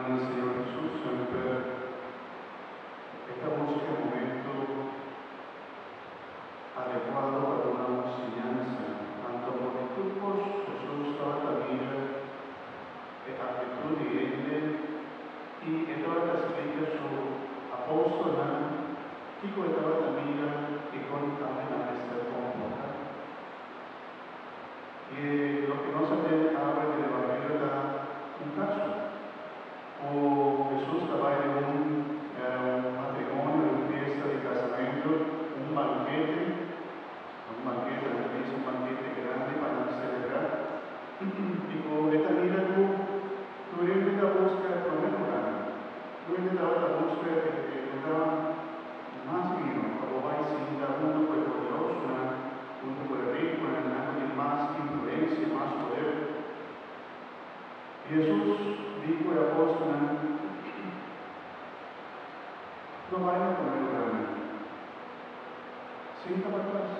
Ruman Señor Hesus semper e ta busca e momento adecuado pa duna un siñansa. Anto por di tur cos Hesus tabata mira e actitud di hende y e tabata splica su apostolnan kico e tabata mira y con tambe nan mester comporta. Y loke nos a tende awe den Evangelio ta un caso cu Hesus ta bay den un matrimonio, den un fiesta di casamento, un banquete, un banquete, nan ta bisa un banquete grandi pa nan celebra, y cu e ta mira cu tur hende ta busca e prome lugar, tur hende tabata busca e lugar mas mihor pa bo bay sinta hunto cu e poderosonan. Huntu ku e rikunan, nan ku tin mas influensia, mas poder. Hesus di ku e apòstelnan, No bai na promé lugarnan. Sinta patras.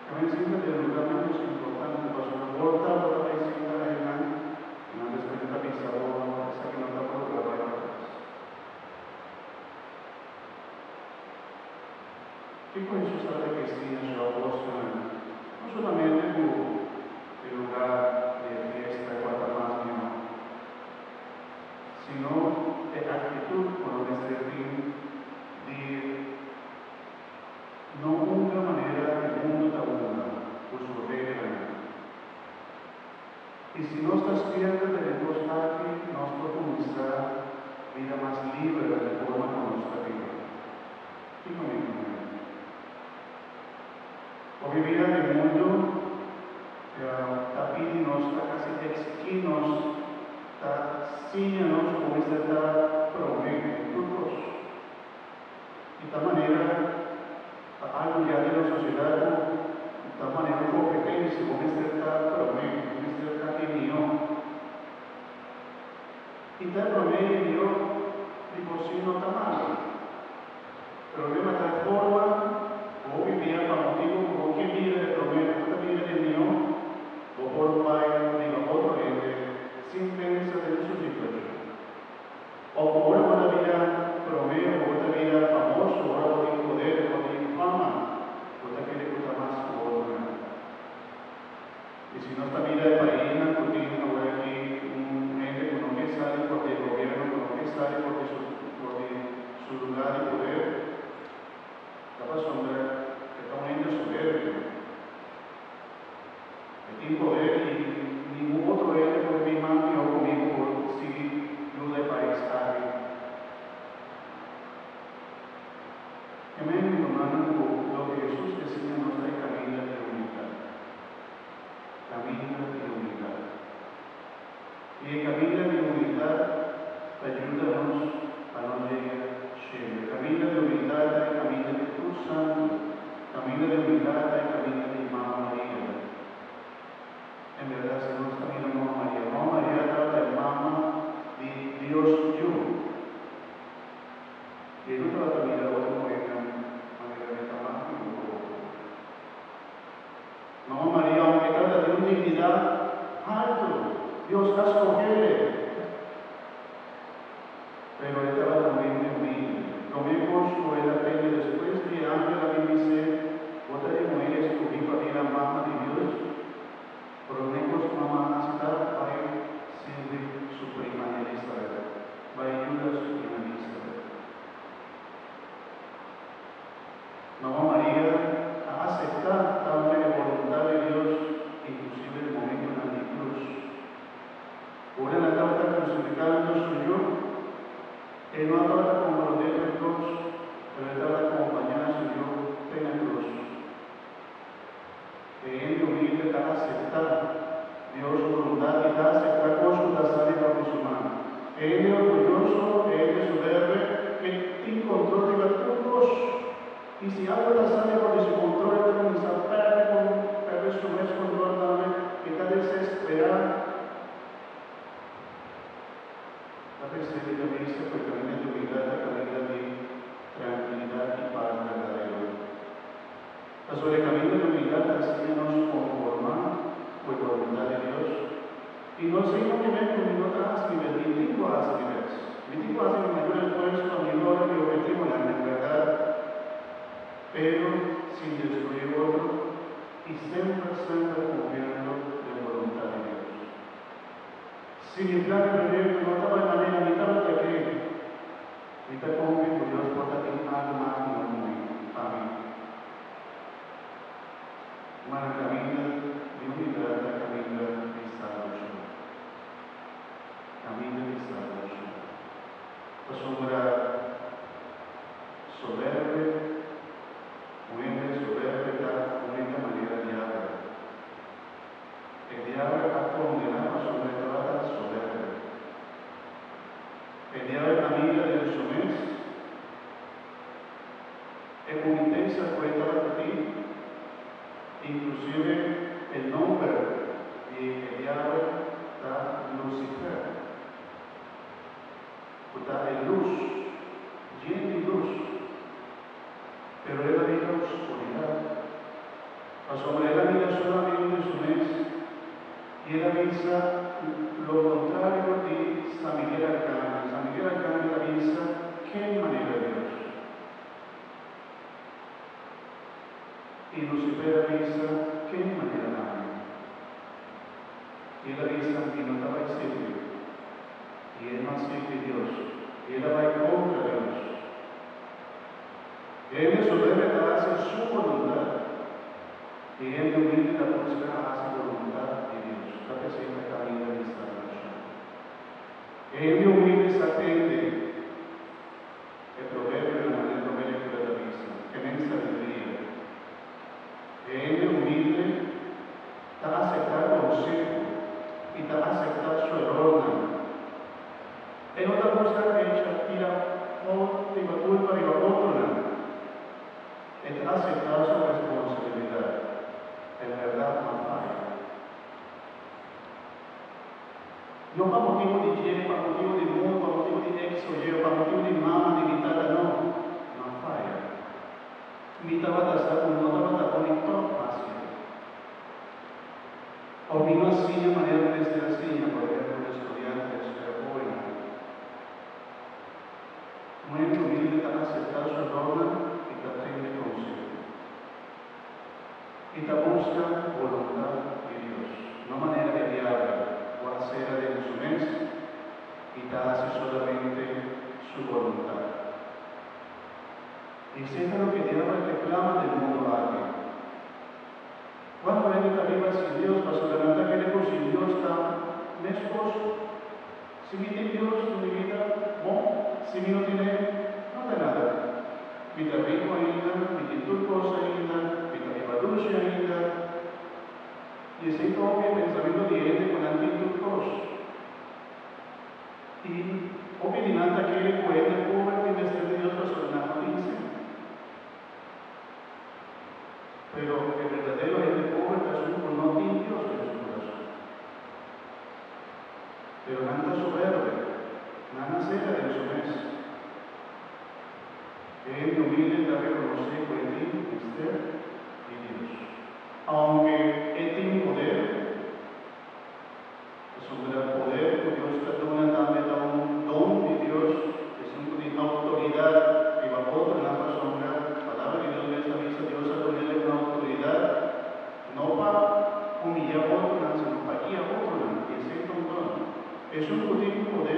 Tambe sinta den lugá ménos importante, pasobra bo ta bo ta bai sinta einan i nan despues nan ta bisa bo, Esaki no ta bo lugá, bai patras. Kiko Hesus tabata ke siña su apòstelnan? No solamente ku e lugá di e fiesta kua ta mas mihó, sino e aktitut ku nan mester tin di no hunga manera e mundu ta hunga ku su reglanan. I si nos ta spierta den e kos aki, nos por kuminsá bira mas liber den e forma ku nos ta biba. Kiko mi ta mira? Hopi bia e mundu ta pidi nos, ta kasi eksigí nos, ta siña nos ku mester ta promé den tur kos. I ta manera ta algu ya den nos sosiedat ku ta manera un kompetensia, bo mester ta promé, bo mester ta e mihó. I ta e promé i e mihó di por sí no ta malu. Problema ta e forma ku hopi bia pa motibu ku bo ke bira e promé ku bo ta bira e mihó, bo por bai riba otro hende sin pensa den su situashon. Òf ku ora bo ta bira promé òf bo ta bira famoso, ora bo tin poder, bo tin fama, bo ta kere ku ta mas ku otronan. I si nos ta mira e paisnan ku tin awor aki un hende ku no ke sali for di e gobierno, ku no ke sali for di su for di su lugar di poder, ta pasobra e ta un hende soberbio. E tin poder i ningun otro hende por bin mas mihó ku mi ku por sigui yuda e pais aki. E men mi rumannan ku loke Hesus ke siña nos ta e kaminda di humildat. Kaminda di humildat. I e kaminda di humildat ta yuda nos pa nos yega shelu. E kaminda di humildat ta e kaminda di tur santu. Kaminda di humildat ta e kaminda di Mama Maria. En bèrdat si nos ta mira Mama Maria, Mama Maria tabata e mama di Dios Yu. I e no tabata mira otro muhernan manera mi ta mas mihó ku otro. Mama Maria, aunke tabata tin un dignidat haltu, Dios a skoh'é, pero e tabata un hende humilde. Promé kos ku el a tende despues di e angel a bin bis'é, Bo ta e muher eskohí pa bira mama di Dios. Promé kos ku mama a hasi ta bai sirbi su prima Elisabet, bai yuda su prima Elisabet. Mama Maria a aseptá tambe e boluntat di Dios, inklusive den momentunan di krus. Ora nan tabata krusifikando su Yu, e no a tabata komprondé tur kos, pero e tabata kompañá su Yu te na krus. E hende humilde ta aseptá Dios su boluntat i ta aseptá kos ku ta sali for di su man. E hende orguyoso, e hende soberbe, ke tin kontrol riba tur kos, i si algu ta sali for di su kontrol e ta kuminsá pèrdè kon pèrdè su mes kontrol tambe, e ta desesperá. Ta pens'é di ta bisa ku e kaminda di humildat ta kaminda di trankilidat i pas berdadero. Pasobra e kaminda di humildat ta siña nos konformá ku e boluntat di Dios. I no esei no ke men ku mi no ta hasi mi bes, mi tin ku hasi mi bes. Mi tin ku hasi mi mayor esfuerso pa mi logra mi ophetivonan, en bèrdat, pero sin destruí otro i semper semper konfiando den boluntat di Dios. Si mi plan i proyekto no ta bai manera mi tabata ke, mi ta konfia ku Dios por ta tin algu mas mihó ku mi, pa mi. Mana kaminda di humildat ta kaminda di salbashon. Kaminda di salbashon. Pasobra soberbe, un hende soberbe ta un hende manera diabel. E diabel a kondená pasobra e tabata soberbe. E diabel a mira den su mes. E bunitesa ku e tabata tin, inklusive e nomber di e diabel ta Lucifer, ku ta e lus, yen di lus, pero el a bira oskuridat, pasobra el a mira solamente su mes i el a bisa lo kontrario di San Miguel Arcángel. San Miguel Arcángel a bisa, Ken manera Dios? I Lucifer a bisa, Ken manera ami? I el a bisa, Mi no ta bai sirbi. I el no a sirbi Dios, i el a bai kontra Dios. Hende soberbio ta hasi su boluntat, i hende humilde ta buska hasi boluntat di Dios. Ta p'esei ta kaminda di salbashon. Hende humilde sa tende. E proverbionan den promé lektura ta bisa, Tenen sabiduria. E hende humilde ta aseptá konseho i ta aseptá su erornan. E no ta buska echa tira fout riba kulpa riba otronan. E ta aseptá su responsabilidat. En bèrdat no faya. No pa motibu di dje, pa motibu di mundu, pa motibu di ex o y, pa motibu di mama, di mi tata, no. M'a faya. Mi tabata sa ku no tabata bon i tòg m'a hasié. Òf mi no a siña manera ku mester a siña, por ehèmpel un estudiante, esfera hóbennan. Un hende humilde ta aseptá su erornan i ta tende konseho. I ta buska boluntat di Dios, no manera e diabel ku a sera den su mes i ta hasi solamente su boluntat. I esei ta loke diabel ke plama den mundu aki. Kuantu hende ta biba sin Dios pasobra nan ta kere ku sin Dios ta meskos? Si mi tin Dios den mi bida, bon, si mi no tin'é, no ta nada. Mi ta riku ainda, mi tin tur kos ainda, mi ta biba dushi ainda. I esei ta hopi e pensamentu di hende ku nan tin tur kos. I hopi di nan ta kere ku hende pober tin mester di Dios pasobra nan no tin sèn. Pero e berdadero hende pober ta esun ku no tin Dios den su kurason. Pero nan ta soberbe, nan a sera den su mes. E hende humilde ta rekonosé ku e tin mester di Dios. Aunke e tin poder, pasobra poder ku Dios ta duna tambe ta un don di Dios, esun ku tin outoridat riba otronan, pasobra Palabra di Dios mes ta bisa Dios a dun'el un outoridat no pa humiyá otronan, sino pa guia otronan, i esei ta un don. Esun ku tin poder.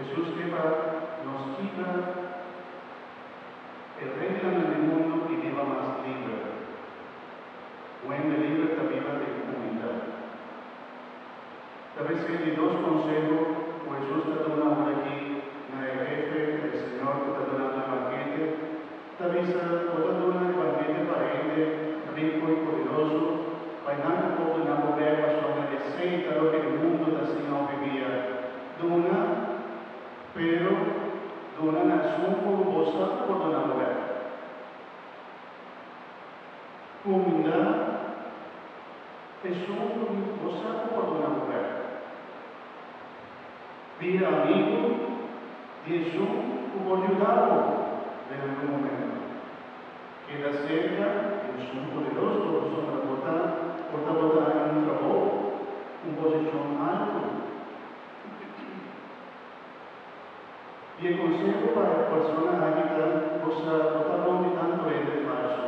Hesus ke pa nos kibra e reglanan di mundu i biba mas liber. Un hende liber ta biba den komunidat. Ta p'esei di dos konseho ku Hesus ta duna ora aki na e hefe, na e señor ku ta dunando e bankete, ta bisa, Bo ta duna e bankete pa hende riku i poderoso, pa e nan ku por duna bo bèk pasobra esei ta loke e mundu ta siña hopi bia. Duna, pero duna na esun ku bo sa ku por duna bo bèk. Kumindá esun ku bo sa ku por duna bo bèk. Bira amigu di esun ku por yuda bo den algun momento. Keda serka di esun poderoso pasobra bo ta por ta bo ta haña un trabou, un posishon altu. I e konseho pa e persona aki ta, Bo sa bo ta rond di tantu hende falsu.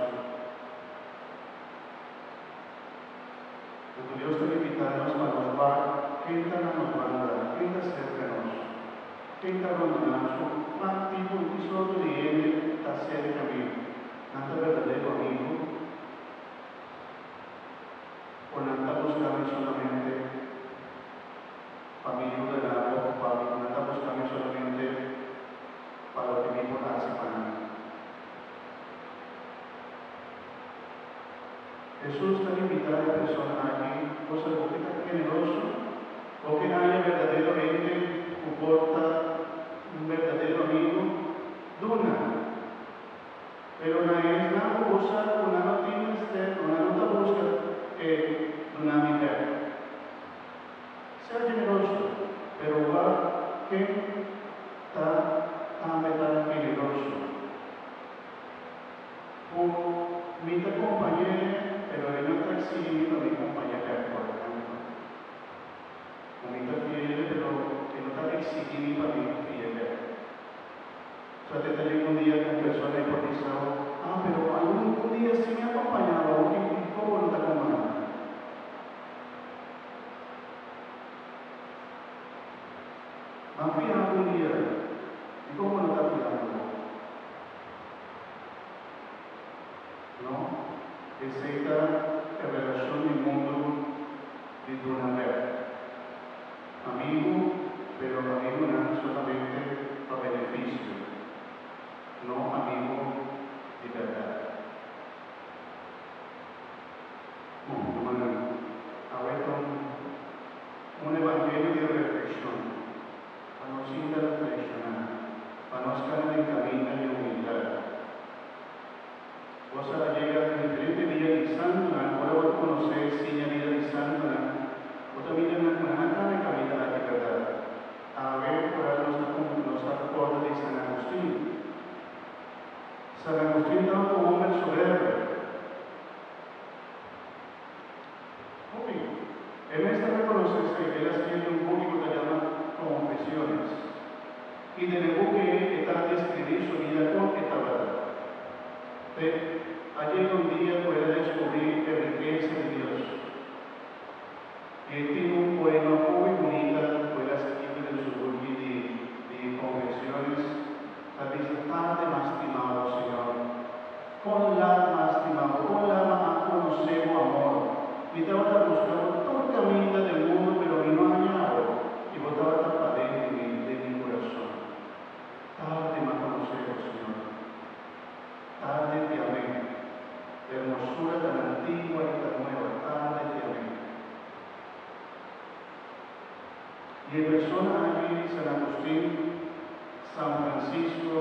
Anto Dios ta invitá nos pa nos wak ken ta na nos banda, ken ta serka nos, ken ta rondoná nos, ku kua tipo i ki sorto di hende ta serka mi. Nan ta berdadero amigu o nan ta buska mi solamente pa mi yuda nan òf pa mi nan ta buska mi solamente pa loke mi por hasi pa nan? Hesus ta invitá e persona aki, Bo sa bo ke ta generoso? Bo ke haña berdadero hende ku por ta un berdadero amigu? Duna! Pero na esnan ku bo sa ku nan no tin mester o nan no ta buska e duna mi bèk. Sea generoso, pero wak ken ta tambe ta generoso. Ku mi ta kompañ'é, pero e no ta eksigi mi pa mi kompañ'é bèk, por ehèmpel. Ku mi ta fiel'é, pero e no ta eksigi mi pa mi fi'é bèk. So te ta yega un dia ku un persona e por bisa bo, Ah, pero algun un dia si mi a kompañá bo, awor dikon bo no ta kompañá mi? Ban fiha un dia, dikon bo no ta fihando bo? No, esei ta e relashon di mundu di duna bèk. Amigu, pero amigunan solamente pa benefisio, no amigu di bèrdat. Bon, rumannan, awe ta un evangelio di reflekshon. Pa nos sinta reflekshoná, pa nos kana den kaminda di humildat. Bo sa a yega den diferente bida di santunan, ora bo ta konosé siña bida di santunan, bo ta mira nan ku nan a kana e kaminda aki bèrdat. Awe ora nos ta nos ta kòrda di San Agustin. San Agustin tabata un hòmber soberbio. Hopi. E mes ta rekonosé esei. El a skirbi un buki ku ta yama Confesiones. I den e buki ei e ta deskribí su bida kon e tabata. Te a yega un dia ku el a deskubrí e rikesa di Dios. I e tin un poema hopi bunita ku el a skirbi den su buki di di Confesiones ta bisa, Tarde mas stima bo, Señor. Kon lat m'a stima bo, kon lat m'a a konosé bo amor. Mi tabata buska bo tur kaminda den mundu, pero mi no a haña bo, i bo tabata paden di mi, den mi kurason. Tarde m'a konosé bo, Señor. Tarde te amé. Hermosura tan antigua i tan nueva, tarde te amé. I e persona aki, San Agustin, San Francisco,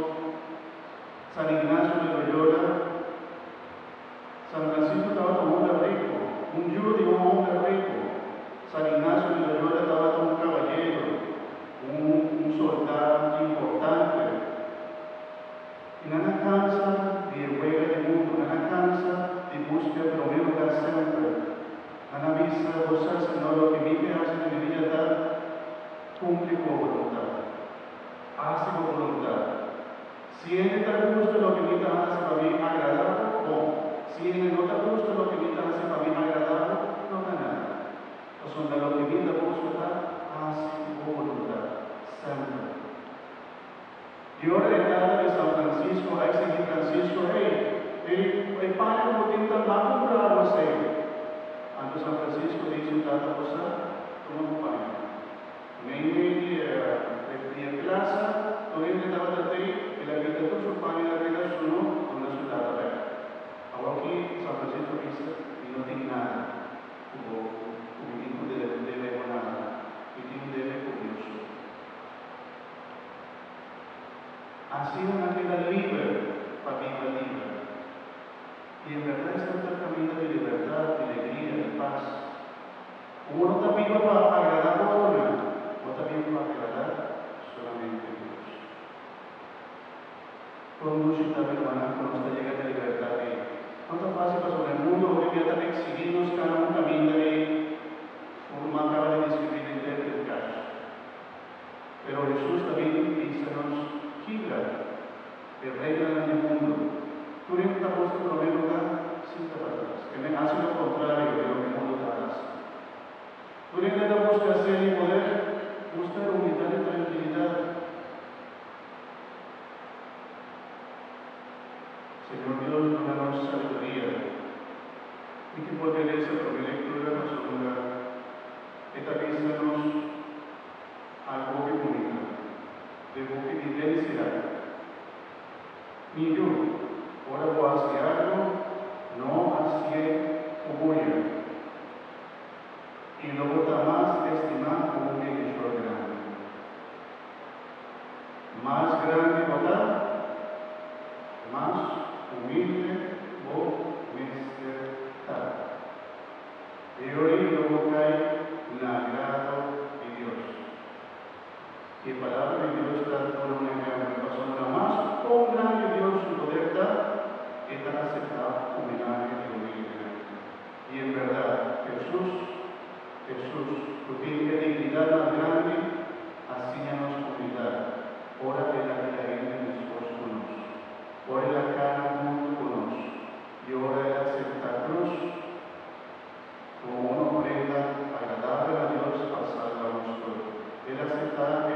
San Ignacio de Loyola, San Francisco tabata un homber rico, un yu di un homber rico. San Ignacio de Loyola tabata un caballero, un un soldá importante. I nan a cansa di e wega di mundu, nan a cansa di busca e promé lugar semper. Nan a bisa, Bo sa, Señor, loke mi ke haci den mi bida ta cumpli cu bo boluntad. Hasi bo boluntat. Si hende ta gusta loke mi ta hasi pa mi agradá bo, bon. Si hende no ta gusta loke mi ta hasi pa mi agradá bo, no ta nada. Pasobra loke mi ta buska ta hasi bo boluntat, semper. I ora e tata di San Francisco a eksigí Francisco, Hey, e paña ku bo tin ta m'a kumpra bo esei. Anto San Francisco di su tata, Bo sa, tuma bo paña. Meimei di e plasa, tur hende tabata tei, el a kita tur su paña, el a keda sunú, duna su tata bèk. Awor ki San Francisco a bisa, Mi no tin nada ku bo, ku mi tin ku debe bo nada, mi tin un debe ku Dios so. Asina nan keda liber pa biba liber. I en bèrdat esaki ta kaminda di libertat, di legria, di pas. Ku bo no ta biba pa agradá otronan, bo ta biba pa agradá solamente Dios. Kon dushi ta mi rumannan ku nos ta yega na e libertat ei. No ta fásil pasobra e mundu hopi bia ta eksigí nos kana un kaminda ei ku ruman kaba di deskribí den e predikashi. Pero Hesus ta bin bisa nos kibra e reglanan di mundu. Tur hende ta busca promé lugá sin ta patras. Ke men hasi lo kontrario di loke mundu ta hasi. Tur hende ta busca ser i poder, busca e humildad i trankilidat. Señor Dios duna nos sabiduria. Mi ke bolbe lesa promé lektura pasobra e ta bisa nos algu hopi bunita den buki di Ben Sirach. Mi yu, ora bo hasi algu, no hasié ku buya, i lo bo ta mas estimá ku un bienhechor grandi. Mas grandi bo ta, mas humilde bo mester ta. E ora lo bo kai na agrado di Dios. I e Palabra di Dios ta duna un ehèmpel, pasobra mas kon grandi Dios su poder ta, e ta aseptá homenahe di humildenan. I en bèrdat, Hesus, Hesus, ku tin e dignidat mas grandi, a siña nos humildat ora el a bira hende meskos ku nos, ora el a kana huntu ku nos i ora el a aseptá krus komo un ofrenda agradabel na Dios pa salba nos tur. El a aseptá e.